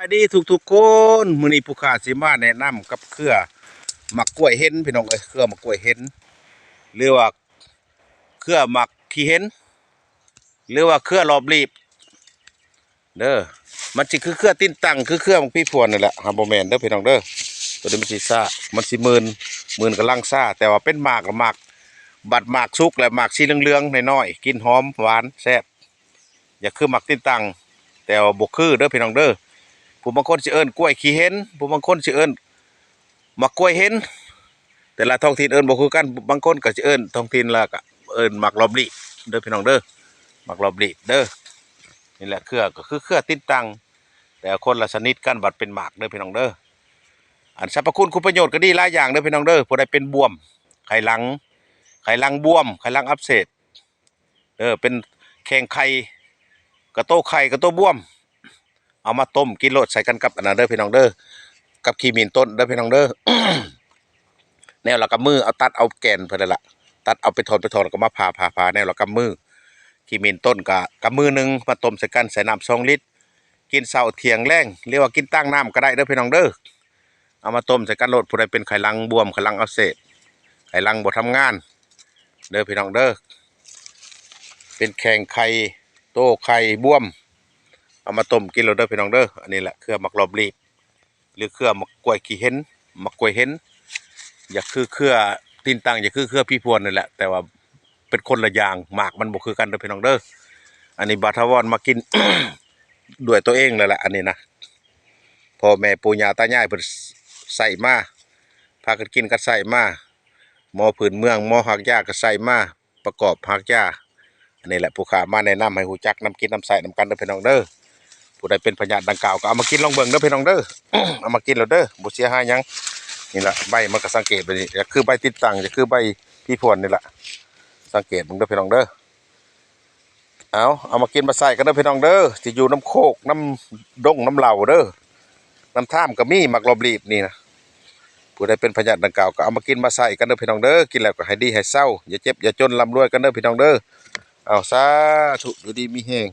ສະບາຍດີທຸກໆຄົນ, ມື້ນີ້ຜູ້ຂ້າຊິມາແນະນຳກັບເຄືອໝາກກ້ວຍເຫັນ ພີ່ນ້ອງເອີຍ, ເຄືອໝາກກ້ວຍເຫັນ ຫຼືວ່າເຄືອໝາກຂີ້ເຫັນ ຫຼືວ່າເຄືອລອບລີບເດີ. ມັນຊິຄືເຄືອຕີນຕັງ ຄືເຄືອໝາກຜີພວນນີ້ແຫຼະ, ຫາບໍ່ແມ່ນເດີພີ່ນ້ອງເດີ. ໂຕນີ້ມັນຊິຊ້າ ມັນຊິມື່ນ ມື່ນກຳລັງຊ້າ, ແຕ່ວ່າເປັນໝາກລະໝາກ ບັດໝາກສຸກແລ້ວ ໝາກສີເຫຼືອງໆ ນ້ອຍໆ ກິ່ນຫອມຫວານແຊບ. ຢາກຄືໝາກຕີນຕັງ ແຕ່ວ່າບໍ່ຄືເດີພີ່ນ້ອງເດີ. ຜູ້ບາງຄົນຊິເອີ້ນກ້ວຍຂີ້ເຫັນ, ຜູ້ບາງຄົນຊິເອີ້ນໝາກກ້ວຍເຫັນ. ແຕ່ລະທ້ອງຖິ່ນເອີ້ນບໍ່ຄືກັນ, ບາງຄົນກໍຊິເອີ້ນ ທ້ອງຖິ່ນລະກະເອີ້ນໝາກລອບລີບເດີພີ່ນ້ອງເດີ, ໝາກລອບລີບເດີ. ນີ້ແຫຼະ ເຄືອກໍຄືເຄືອຕີນຕັງ ແຕ່ຄົນລະຊະນິດກັນ ບັດເປັນໝາກເດີພີ່ນ້ອງເດີ. ອັນສັບພະຄຸນຄຸນປະໂຫຍດກໍດີຫຼາຍຢ່າງເດີພີ່ນ້ອງເດີ. ຜູ້ໃດເປັນບວມ ໄຂ່ຫຼັງ ໄຂ່ຫຼັງບວມ ໄຂ່ຫຼັງອັກເສບ ເອີ ເປັນແຂ້ງໄຂ່ ກະໂຕໄຂ່ ກະໂຕບວມ ເອົາມາຕົ້ມກິນໂລດ ໃສ່ກັນກັບອັນນັ້ນເດີພີ່ນ້ອງເດີ, ກັບຂີ້ໝິ່ນຕົ້ນເດີພີ່ນ້ອງເດີ. ແນວລະກຳມື ເອົາຕັດເອົາແກ່ນເພິ່ນນັ້ນລະ ຕັດເອົາເປັນທ່ອນເປັນທ່ອນ ແລ້ວກໍມາຜ່າໆໆ ແນວລະກຳມື ຂີ້ໝິ່ນຕົ້ນກະກຳມືໜຶ່ງ ມາຕົ້ມໃສ່ກັນ ໃສ່ນ້ຳສອງລິດ ກິນເຊົ້າ ທ່ຽງ ແລງ ຫຼືວ່າກິນຕາງນ້ຳກໍໄດ້ເດີພີ່ນ້ອງເດີ. ເອົາມາຕົ້ມໃສ່ກັນໂລດ, ຜູ້ໃດເປັນໄຂ່ຫຼັງບວມ ໄຂ່ຫຼັງອັກເສບ ໄຂ່ຫຼັງບໍ່ທຳງານເດີພີ່ນ້ອງເດີ, ເປັນແຂ້ງໄຂ່ ໂຕໄຂ່ບວມ ເອົາມາຕົ້ມກິນໂລດເດີພີ່ນ້ອງເດີ. ອັນນີ້ແຫຼະເຄືອໝາກລອບລີບ ຫຼືເຄືອໝາກກ້ວຍຂີ້ເຫັນ ໝາກກ້ວຍເຫັນ ຢາກຄືເຄືອຕີນຕັງ ຢາກຄືເຄືອຜີພວນນີ້ແຫຼະ, ແຕ່ວ່າເປັນຄົນລະຢ່າງ ໝາກມັນບໍ່ຄືກັນເດີພີ່ນ້ອງເດີ. ອັນນີ້ບ່າວຖາວອນມາກິນດ້ວຍຕົວເອງເລີຍລະ ອັນນີ້ນະ ພໍ່ແມ່ປູ່ຍ່າຕາຍາຍເພິ່ນໃຊ້ມາ ພາກັນກິນກັນໃຊ້ມາ, ໝໍພື້ນເມືອງ ໝໍຮາກຢາກໍໃຊ້ມາ ປະກອບຮາກຢາ. ອັນນີ້ແຫຼະ ຜູ້ຂ້າມາແນະນຳໃຫ້ຮູ້ຈັກນຳກິນນຳໃຊ້ນຳກັນເດີພີ່ນ້ອງເດີ. ຜູ້ໃດເປັນພະຍາດດັ່ງກ່າວກໍເອົາມາກິນລອງເບິ່ງເດີພີ່ນ້ອງເດີ, ເອົາມາກິນໂລດເດີ ບໍ່ເສຍຫາຍຫຍັງ. ນີ້ລະ ໃບມັນກໍສັງເກດແບບນີ້ ກໍຄືໃບຕີນຕັງ ກໍຄືໃບຜີພວນນີ້ລະ, ສັງເກດເບິ່ງເດີພີ່ນ້ອງເດີ. ເອົາ ເອົາມາກິນມາໃຊ້ກັນເດີພີ່ນ້ອງເດີ, ຊິຢູ່ນຳໂຄກ ນຳດົງ ນຳເຫຼົ່າເດີ, ນຳທາມກໍມີໝາກລອບລີບນີ້ນະ. ຜູ້ໃດເປັນພະຍາດດັ່ງກ່າວກໍເອົາມາກິນມາໃຊ້ກັນເດີພີ່ນ້ອງເດີ, ກິນແລ້ວກໍໃຫ້ດີໃຫ້ເຊົາ ຢ່າເຈັບຢ່າຈົນ ລ່ຳລວຍກັນເດີພີ່ນ້ອງເດີ. ເອົາ ສາທຸ ຢູ່ດີມີແຮງ.